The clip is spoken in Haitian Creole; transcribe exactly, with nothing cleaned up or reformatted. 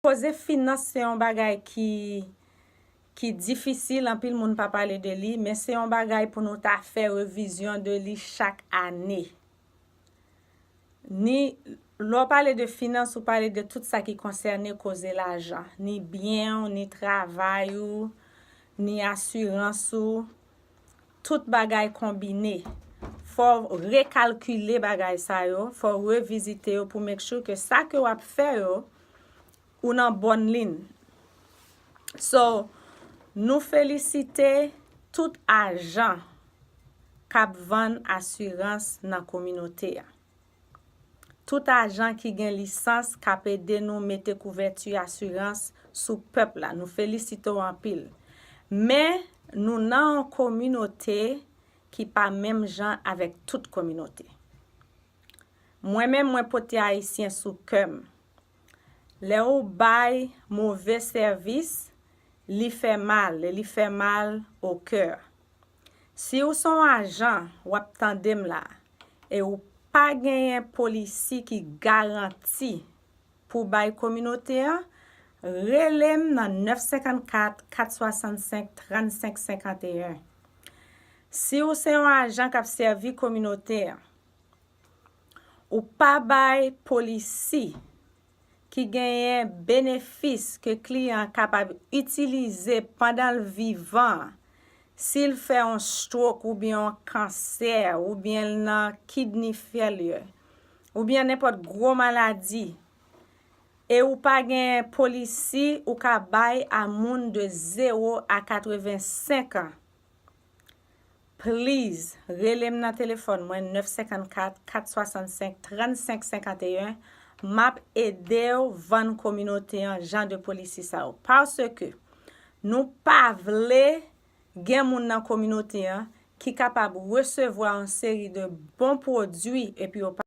Koze finans se yon bagay ki, ki difisil, anpil moun pa pale de li, men se yon bagay pou nou ta fè revizyon de li chak ane. Ni, lè w pale de finans, ou pale de tout sa ki konsène koze lajan. Ni byen w, ni travay ou, ni asirans ou, tout bagay konbine. Fò w rekalkile bagay sa yo, fò w revizite yo pou make sure ke sa ke w ap fè yo, ou nan bòn liy. So, nou felisite tout ajan k ap vann asirans nan kominote a. Tout ajan ki gen lisans k ap ede nou mete kouvèti asirans sou pèp la. Nou felisite w anpil. Men, nou nan yon kominote ki pa menm jan avèk tout kominote. Mwen menm, mwen pote Ayisyen sou kè m. Lè ou bay move sèvis, li fè mal, e li fè mal o kè. Si ou se yon ajan, w ap tande m la, e ou pa genyen polisi ki garanti pou bay kominote an, rele m nan nèf senkannkat, kat swasannsenk, trannsenk senkanteyen. Si ou se yon ajan k ap sèvi kominote an, ou pa bay polisi ki genyen benefis ke kliyan an kapab itilize pandan l vivan, si l fè yon stroke oubyen yon kansè, oubyen l nan kidney failure, oubyen nenpòt gwo maladi, e ou pa gen polisi ou ka bay a moun de zewo a katrevensenk an, please, rele m nan telefòn mwen, nèf senkannkat, kat swasannsenk, trannsenk senkanteyen. M ap ede w vann kominote an jan de polisi sa yo. Paske nou pa vle gen moun nan kominote an ki kapab resevwa yon seri de bon pwodui epi yo pa